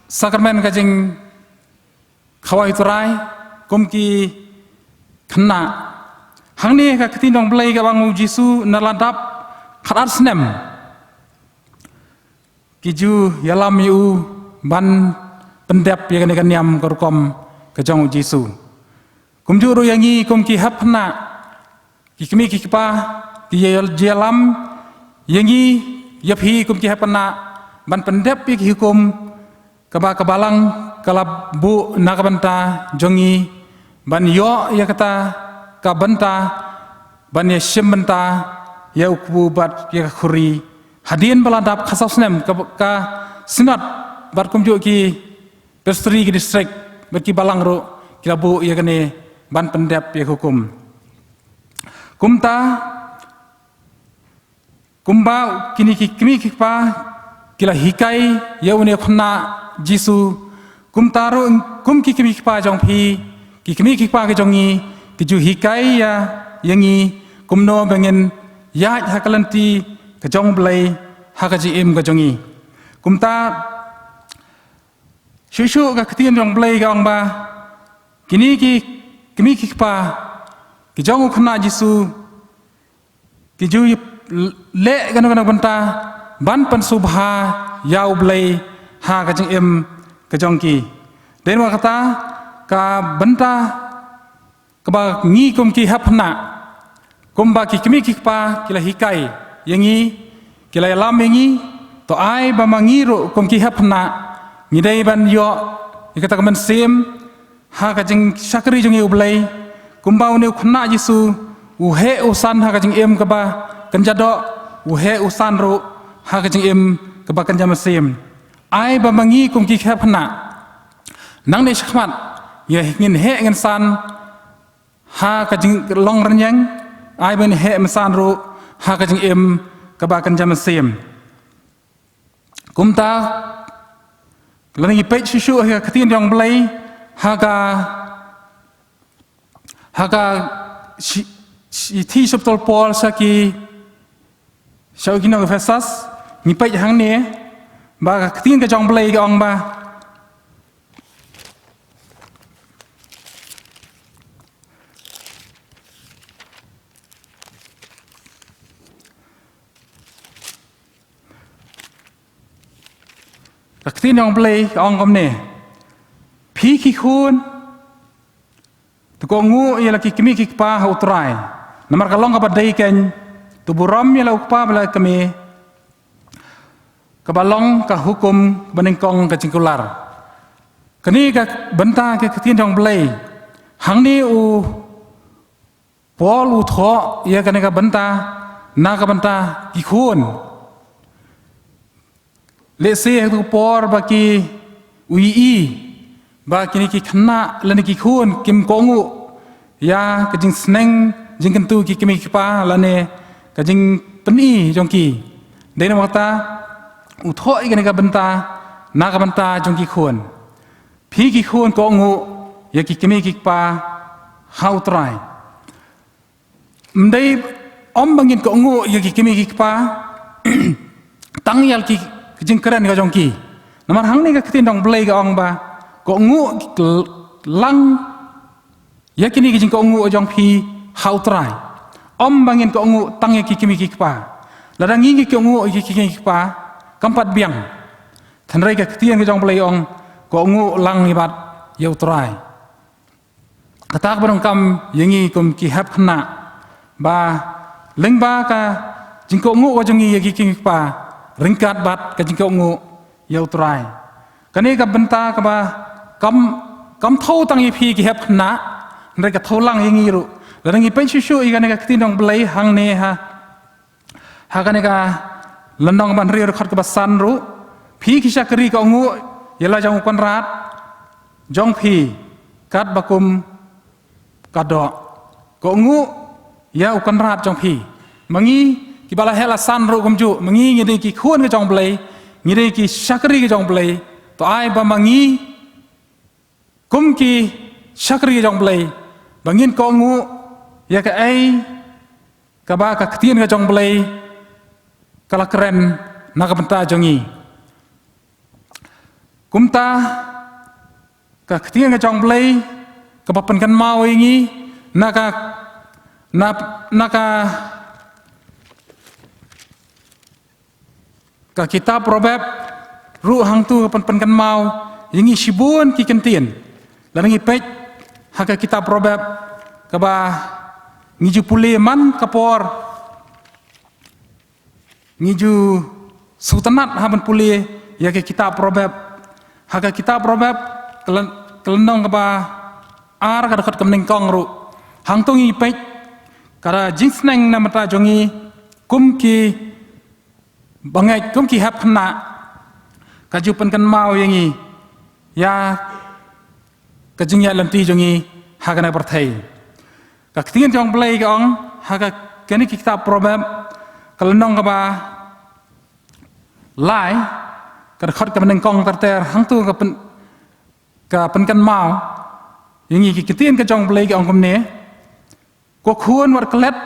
sakramen ka jingkhawai Trai kum ki khynnah. Hangne ka ktien jong Blei ka ong u Jisu na la dap khatar snem ki ju ïalam ïa u ban pyndep ïa kane ka niam ka rukom ka jong u Jisu. Kumjuh ruh ïa ngi kum ki hep khynnah, ki kmie ki kpa, ki ïa-, ïalam ïa ngi, ïa phi kum ki hep khynnah ban pyndep ïa ki hukum kaba ka balang ka la buh na ka bynta jong ngi, ban ïoh ïa kata ka bynta ban ïashim bynta ïa u kpu bad ïa ka khuri. Hadien ba la dap khatsaw snem ka, ka synod bad kumjuh ki presbytery ki district bad ki balang ruh ki la buh ïa kane ban pyndep ïa ka hukum. Kumta, kumba kine ki kmie ki kpa ki la hikai ïa une u khynnah Jisu, kumta ruh kum ki kmie ki kpa jong phi, ki kmie ki kpa ki jong ngi ki ju hikai ïa, ïa ngi kumno ba ngin ïaid ha ka lynti ka jong U Blei ha ka jingim ka jong ngi. Kumta, shuh shuh ka ktien jong U Blei ka ong ba kine ki kmie ki kpa ki jong u khynnah Jisu ki ju leh kano kano ka bynta ban pynsngewbha ïa U Blei ha ka jingim ka jong ki. Dei namar kata ka bynta kaba ngi kum ki hep khynnah, kumba ki kmie ki kpa ki la hikai ïa ngi, ki la ïalam ïa ngi, to ai ba ma ngi ruh kum ki hep khynnah ngi dei ban ïoh ïa kata ka mynsiem ha ka jingshakri jong ngi U Blei, kumba une u khynnah Jisu u heh u san ha ka jingim kaba kynja doh, u heh u san ruh ha ka jingim kaba kynja mynsiem. Ai ba ma ngi kum ki hep khynnah nangne shakhmat ïa ngin heh ngin san ha ka jinglong rynïeng, ai ba ngin heh ngin san ruh ha ka jingim kaba kynja mynsiem. Kumta, lada ngi peit shuh shuh ha ka ktien jong U Blei, ha ka, ha ka shi, shithi u Apostol Paul sha ki, sha ki nong Ephesus, ngi peit hangne ba ka ktien ka jong U Blei ka ong ba ka ktien jong U Blei ka ong kumne: Phi ki khun, to kohnguh ïa la ki kmie ki kpa ha U Trai, namar ka long kaba dei kein. To burom ïa la u kpa bad la ka kmie, kaba long ka hukum banyngkong ka jingkular. Kane ka bynta ka ktien jong U Blei, hangne u Paul u thoh ïa kane ka bynta na ka bynta ki khun. Lehse ha ka por ba ki, u ïohi ba kine ki khynnah lane ki khun kim kohnguh ïa ka jingsneng jingkyntu ki kmie ki kpa lane ka jingpyni jong ki. Dei namar kata u thoh ïa kane ka bynta na ka bynta jong ki khun. Phi ki khun, kohnguh ïa ki kmie ki kpa ha U Trai. Ym dei, ym ba ngin kohnguh ïa ki kmie ki kpa tang ïa la ki jingkren ka jong ki. Namar hangne ka ktien jong U Blei ka ong ba kohnguh lang ïa kine ki jingkohnguh jong phi ha U Trai. Ym ba ngin kohnguh tang ïa ki kmie ki kpa. Lada ngi ngi kohnguh ïa ki kmie ki kpa, kam pat biang. Hynrei ka ktien ka jong U Blei ong kohnguh lang ïa bad ïa U Trai. Kata kaba donkam ïa ngi kum ki hep khynnah, ba lyngba ka jingkohnguh ka jong ngi ïa ki kmie ki kpa ryngkat bad ka jingkohnguh ïa U Trai. Kane ka bynta kaba kam, kam thew tang ïa phi ki hep khynnah, hynrei ka thew lang ïa ngi ruh. Lada ngi peit shuh shuh ïa kane ka ktien jong U Blei hangne ha, ha kane ka lynnong ba hynriew dkhot kaba san ruh: Phi ki shakri, kohnguh ïa la jong u kynrad jong phi katba kum ka doh. Kohnguh ïa u kynrad jong phi. Ma ngi kiba la heh la san ruh kumjuh, ma ngi ngi dei ki khun ka jong U Blei, ngi dei ki shakri ka jong U Blei. To ai ba ma ngi kum ki shakri ka jong U Blei ba ngin kohnguh ïa kaei kaba ka ktien ka jong U Blei ka la kren na ka bynta jong ngi. Kumta ka ktien ka jong U Blei kaba pynkynmaw ïa ngi na ka, na, na ka, ka kitab Proverb ruh hangto ka pyn, pynkynmaw ïa ngi shibun ki kyntien. Lada ngi peit ha ka kitab Proverb kaba ngi ju pule man ka por ngi ju sngewtynnat ha ban pule ïa ka kitab Proverb. Ha ka kitab Proverb ka lyn, ka lynnong kaba ar, ka dkhot kaba nyngkong ruh, hangto ngi peit ka jingsneng na ka bynta jong ngi kum ki bangeit, kum ki hep khynnah. Ka ju pynkynmaw ïa ngi ïa ka jingïaid lynti jong ngi ha kane ka pyrthei. Ka ktien jong Blei ka ong ha ka, kane ka kitab Proverb, ka lynnong kaba lai, ka dkhot kaba nyngkong ter ter, hangto ka pyn, ka pynkynmaw ïa ngi. Ki ktien ka jong Blei ka ong kumne: Ko khun, wat klet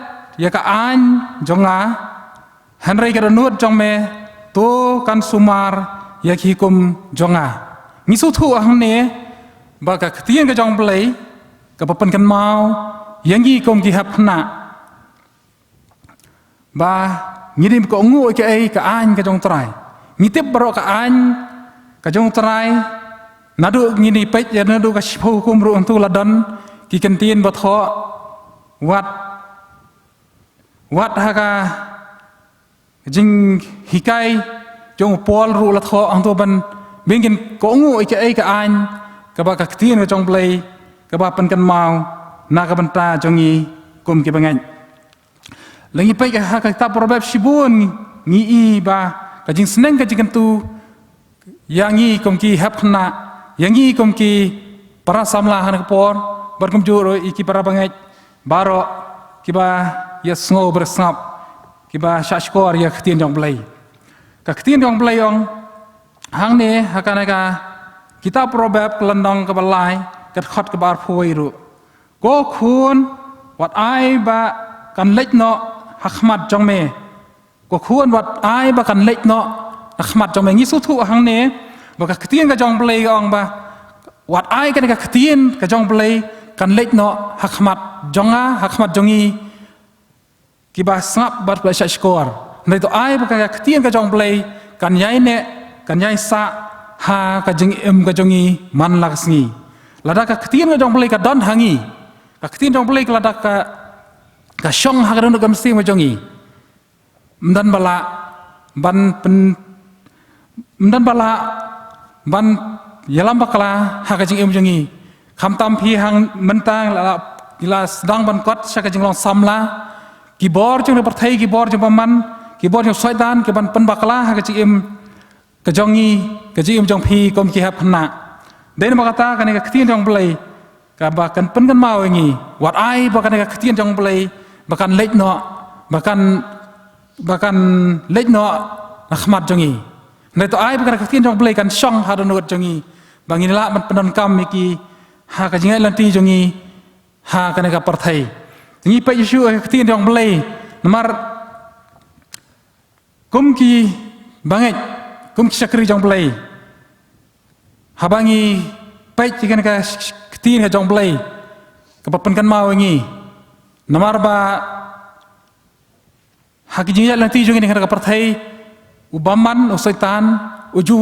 ïa ka aiñ jong nga, hynrei ka dohnud jong me to kan sumar ïa ki hukum jong nga. Ngi sngewthuh hangne ba ka ktien ka jong Blei kaba pynkynmaw ïa ngi kum ki hep khynnah ba ngin ym kohnguh ïa kaei kaei ka aiñ ka jong U Trai. Ngi tip baroh ka aiñ ka jong U Trai, naduh ngin ïa peit ïa naduh ka Shiphew Hukum ruh, hangto la don ki kyntien ba thoh: Wat, wat ha ka jinghikai jong u Paul ruh la thoh hangto ban, ba ngin kohnguh ïa kaei kaei ka aiñ kaba ka ktien ka jong Blei kaba pynkynmaw na ka bynta jong ngi kum ki bangeit. Lada ngi peit ha ka kitab Proverb shibun, ngi i ba ka jingsneng ka jingkyntu ïa ngi kum ki hep khynnah, ïa ngi kum ki para samla ha kane ka por, bad kumjuh ruh ïa ki para bangeit baroh kiba ïa sngew bad sngap, kiba shahshkor ïa ka ktien jong Blei. Ka ktien jong Blei ong hangne ha kane ka kitab Proverb, ka lynnong kaba lai, ka dkhot kaba arphew wei ruh: Ko khun, wat ai ba kan leit noh ha khmat jong me. Ko khun, wat ai ba kan leit noh ha khmat jong me. Ngi sngewthuh hangne ba ka ktien ka jong Blei ka ong ba wat ai kane ka ktien ka jong Blei kan leit noh ha khmat jong nga, ha khmat jong ngi kiba sngap bad ba shahshkor. Hynrei to ai ba ka ktien ka jong Blei kan ïaineh, kan ïaisah ha ka jingim ka jong ngi man la ka sngi. Lada ka ktien ka jong Blei ka don ha ngi, ka ktien jong Blei ka, lada ka, ka shong ha ka dohnud ka mynsiem ka jong ngi, ym don ba lah ban pyn, ym don ba lah ban ïalam bakla ha ka jingim jong ngi. Khamtam phi hangta mynta la, la, la sdang ban kot sha ka jinglong samla. Ki bor jong ka pyrthei, ki bor jong bymman, ki bor jong Soitan ki ban pynbakla ha ka jingim ka jong ngi, ka jingim jong phi kum ki hep khynnah. Dei namar kata kane ka ktien jong Blei kaba kan pynkynmaw ïa ngi, wat ai ba kane ka ktien jong Blei ba kan leit noh, ba kan, ba kan leit noh na khmat jong ngi. Hynrei to ai ba kane ka ktien jong Blei kan shong ha dohnud jong ngi, ba ngin lah ban pyndonkam ïa ki ha ka jingïaid lynti jong ngi ha kane ka pyrthei. Ngi peit shuh shuh ka ktien jong Blei, namar kum ki bangeit, kum ki shakri jong Blei, haba ngi peit ïa kane ka ktien ka jong Blei kaba pynkynmaw ïa ngi, namar ba ha ka jingïaid lynti jong ngi ha kane ka pyrthei, u bymman, u Soitan, u ju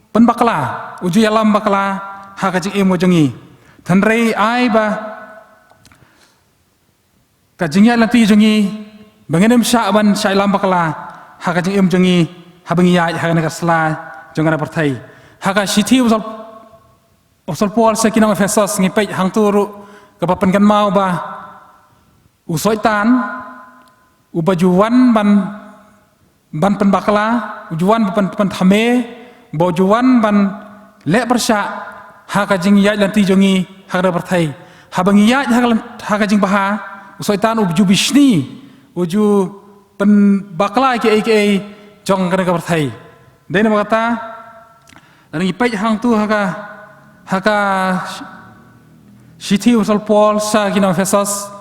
pynbakla, u ju ïalam bakla ha ka jingim ka jong ngi. Hynrei ai ba ka jingïaid lynti jong ngi ba ngin ym shah ban shah ïalam bakla ha ka jingim jong ngi haba ngi ïaid ha kane ka sla jong kane ka pyrthei. Ha ka shithi u Apostol, u Apostol Paul sha ki nong Ephesos, ngi peit hangto ruh kaba pynkynmaw ba u Soitan uba ju wan ban ban pynbakla, u ju wan ban pyn, pynthame, ba u ju wan ban leh pyrshah ha ka jingïaid lynti jong ngi ha kane ka pyrthei. Haba ngi ïaid ha ka, ha ka jingbha, u Soitan u ju bishni, u ju pynbakla ïa kiei kiei jong kane ka pyrthei. Dei namar kata, lada ngi peit hangto ha ka, ha ka shithi u Apostol Paul sha ki nong Ephesos,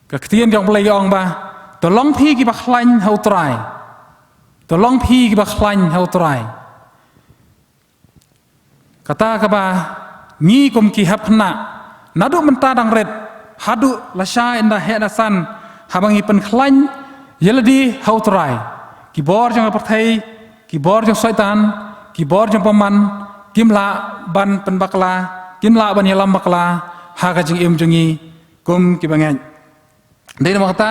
ka ktien jong Blei ka ong ba, to long phi kiba khlaiñ ha u Trai. To long phi kiba khlaiñ ha u Trai. Kata kaba ngi kum ki hep khynnah, naduh mynta dang rit haduh lashai ynda heh da san, haba ngi pynkhlaiñ ïa lade ha u Trai, ki bor jong ka pyrthei, ki bor jong Soitan, ki bor jong bymman, kim lah ban pynbakla, kim lah ban ïalam bakla ha ka jingim jong ngi kum ki bangeit. Dei namar kata,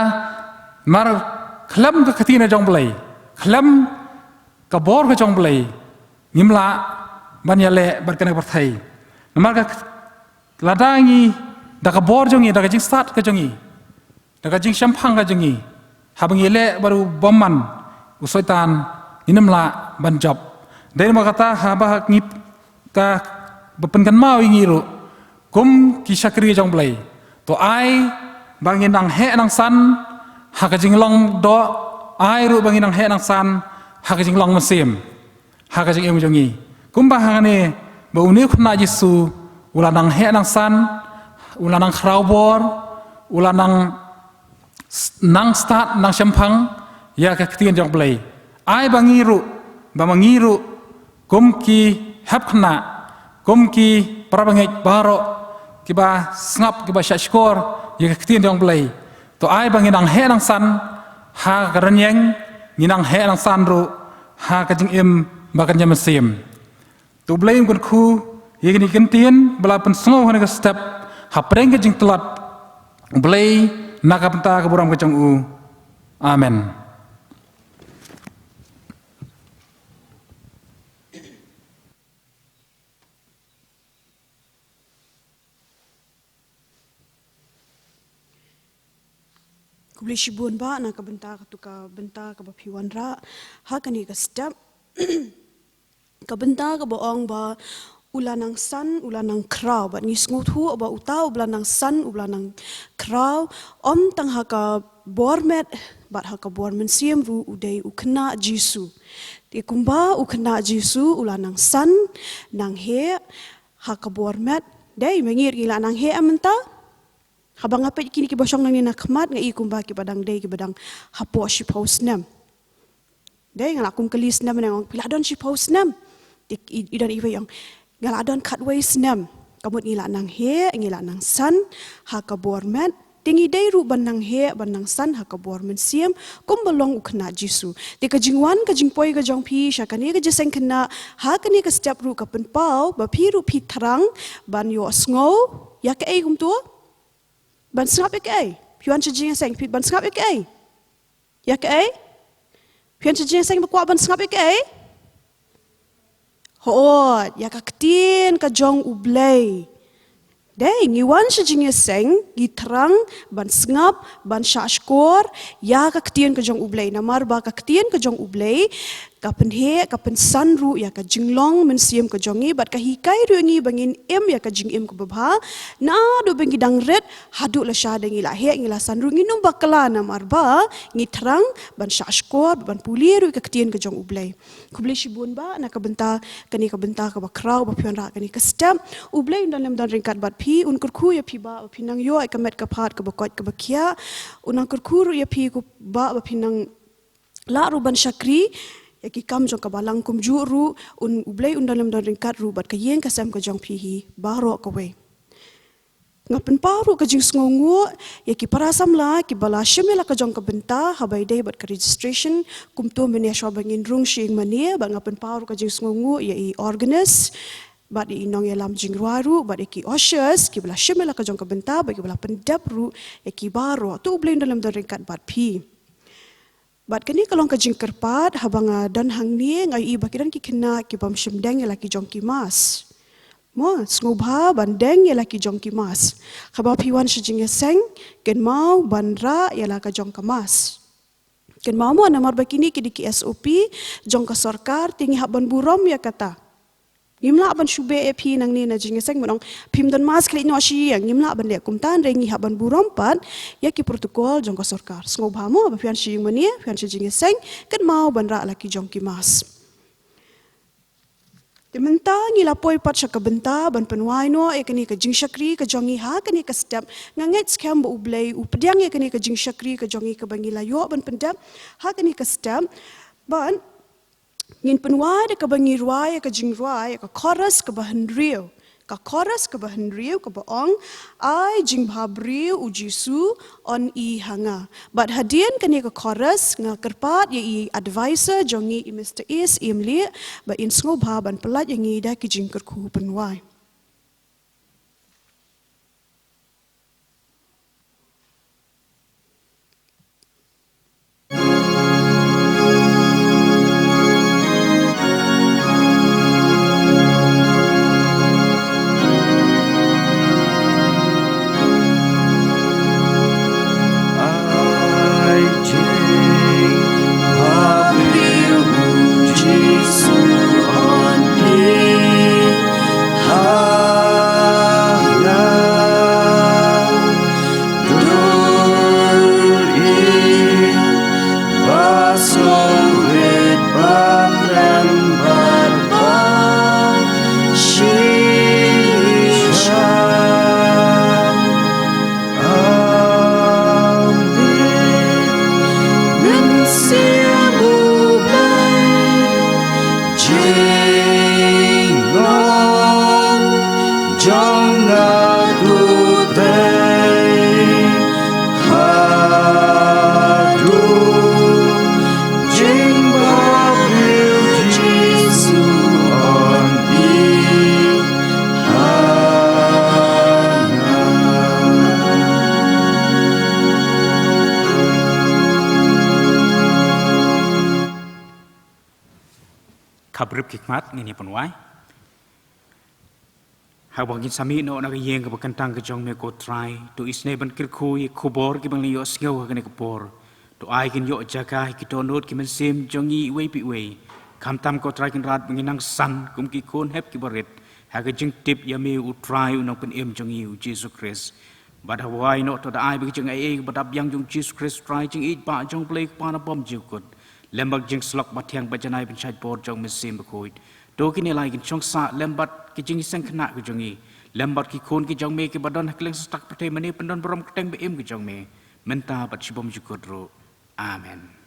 mar khlem ka ktien ka jong Blei, khlem ka bor ka jong Blei, ngim lah ban ïaleh bad kane ka pyrthei. Namar ka, lada ngi, da ka bor jong ngi, da ka jingstad ka jong ngi, da ka jingshemphang ka jong ngi, haba ngi leh bad u bymman, u Soitan, ngin ym lah ban jop. Dei namar kata, haba ngi, kaba pynkynmaw ïa ngi ruh, kum ki shakri jong Blei. To ai ba ngin nang heh nang san ha ka jinglong doh, ai ruh ba ngin nang heh nang san ha ka jinglong mynsiem, ha ka jingim jong ngi. Kumba hangne ba une u khynnah Jisu u la nang heh nang san, u la nang khraw bor, u la nang s-, nang stad, nang shemphang ïa ka ktien jong Blei. Ai ba ngi ruh, ba ma ngi ruh, kum ki hep khynnah, kum ki parabangeit baroh, kiba sngap, kiba shahshkor ïa ka ktien jong Blei. To ai ba ngin nang heh nang san ha ka rynïeng, ngin nang heh nang san ruh ha ka jingim ba kan ïa mynsiem. To Blei un kyrkhu ïa kine ki ktien ba la pynsngew ha kane ka step, ha pdeng ka jingtlot Blei na ka bynta ka burom ka jong u. Amen. Khublei shibun bah na ka bynta, katu ka bynta kaba phi wanrah ha kane ka step. Ka bynta kaba ong ba u la nang san, u la nang khraw, bad ngi sngewthuh ba uta uba la nang san, uba la nang khraw, ym tang ha ka bor met bad ha ka bor mynsiem ruh, u dei u khynnah Jisu. Te kumba u khynnah Jisu u la nang san, nang heh ha ka bor met, dei ma ngi ruh ngi la nang heh mynta. Haba nga peit kine kiba shong nangne na khmat, nga i kumba kiba dang dei, kiba dang hapoh shiphew snem. Dei, nga la kum kylli snem, nga ong, phi la don shiphew snem? Te i, i don iwei ong, nga la don khatwei snem. Ka mut ngi la nang heh, ngi la nang san ha ka bor met. Te ngi dei ruh ban nang heh, ban nang san ha ka bor mynsiem, kumba long u khynnah Jisu. Te ka jingwan, ka jingpoi ka jong phi sha kane ka jingïaseng khynnah ha kane ka step ruh ka pynpaw ba phi ruh phi thrang ban ïohsngew ïa kaei kumta? Ban sngap ïa kaei? Phi wan sha jingïaseng, phi ban sngap ïa kaei? Ïa kaei? Phi wan sha jingïaseng ba kwah ban sngap ïa kaei? Hooid, ïa ka ktien ka jong U Blei. Dei, ngi wan sha jingïaseng, ngi thrang ban sngap, ban shahshkor ïa ka ktien ka jong U Blei. Namar ba ka ktien ka jong U Blei ka pynheh, ka pynsan ruh ïa ka jinglong mynsiem ka jong ngi, bad ka hikai ruh ïa ngi ba ngin im ïa ka jingim kaba bha. Naduh ba ngi dang rit haduh lashai, ngi la heh, ngi la san ruh, ngin ym bakla, namar ba ngi thrang ban shahshkor, ban pule ruh ïa ka ktien ka jong U Blei. Khublei shibun bah na ka bynta kane ka bynta kaba khraw ba phi wanrah kane ka step. U Blei un don lem don ryngkat bad phi, un kyrkhu ïa phi bah ba phin nang ïoh ïa ka met ka phad kaba koit kaba khiah. Un nang kyrkhu ruh ïa phi ko bah ba phin nang lah ruh ban shakri ïa ki kam jong ka balang kumjuh ruh, un, U Blei un don lem don ryngkat ruh bad ka ïing ka sem ka jong phi hi baroh kawei. Nga pynpaw ruh ka jingsngewnguh ïa ki para samla kiba la shim ïa la ka jong ka bynta haba ïadei bad ka registration, kumto mynne shuwa ba ngin rung sha ïing mane, bad nga pynpaw ruh ka jingsngewnguh ïa i organist, bad ïa i nongïalam jingrwai ruh, bad ïa ki ushers kiba la shim ïa la ka jong ka bynta, bad kiba la pyndep ruh ïa ki baroh. To U Blei un don lem don ryngkat bad phi. Bad kane ka long ka jingkyrpad, haba nga don hangne, nga ïohi ba ki don ki khynnah ki bym shym deng ïa la ki jong ki mask. Mo, sngewbha ban deng ïa la ki jong ki mask. Haba phi wan sha jingïaseng, kynmaw ban rah ïa la ka jong ka mask. Kynmaw mo, namar ba kine ki dei ki S O P jong ka sorkar, te ngi hap ban burom ïa kata. Ngim lah ban shu beh ïa phi nangne na jingïaseng ban ong phim don mask, leit noh sha ïing. Ngim lah ban leh kumta, hynrei ngi hap ban burom pat ïa ki protocol jong ka sorkar. Sngewbha mo, ba phi wan sha ïing mane, phi wan sha jingïaseng, kynmaw ban rah la ki jong ki mask. Te mynta ngi la poi pat sha ka bynta ban pynwai noh ïa kane ka jingshakri ka jong ngi ha kane ka step. Nga ngeit skhem ba U Blei u pdiang ïa kane ka jingshakri ka jong ngi kaba ngi la ïoh ban pyndep ha kane ka step. Bad ngin pynwai da kaba ngi rwai ïa ka jingrwai, ïa ka chorus kaba hynriew. Ka chorus kaba hynriew kaba ong, ai jingbhabriew U Jisu, un ïeh ha nga. Bad hadien kane ka chorus nga kyrpad ïa i advisor jong ngi, i Mister S. Imlieh, ba in sngewbha ban pyllait ïa ngi da ki jingkyrkhu pynwai. Hap rip ki khmat, ngin ïa pynwai. Haba ngin sa mih noh na ka ïing kaba kyntang ka jong me, ko Trai, to isynei ban kyrkhu ïa ki khubor kiba ngi la ïohsngew ha kane ka por. To ai kin ïoh jaka ha ki dohnud ki mynsiem jong ngi iwei pa iwei. Khamtam, ko Trai Kynrad, ba ngin nang san kum ki khun hep kiba rit ha ka jingtip ïa me, u Trai u Nongpynim jong ngi, u Jisu Khrist. Bad haba wai noh, to da ai ba ka jingaiei kaba dap biang jong u Jisu Khrist, u Trai jingïeit ba jong u Blei Kpa nabym ju kut, lem bad ka jingsyllok bathiang ba janai ban shait bor jong u Mynsiem Bakhuid. To kine lai kin shong sah lem bad ka jingseng khynnah ka jong ngi, lem bad ki khun ki jong me kiba don ha kylleng satlak pyrthei, mane pyndon burom kyrteng ba im ka jong me mynta bad shibym ju kut ruh. Amen.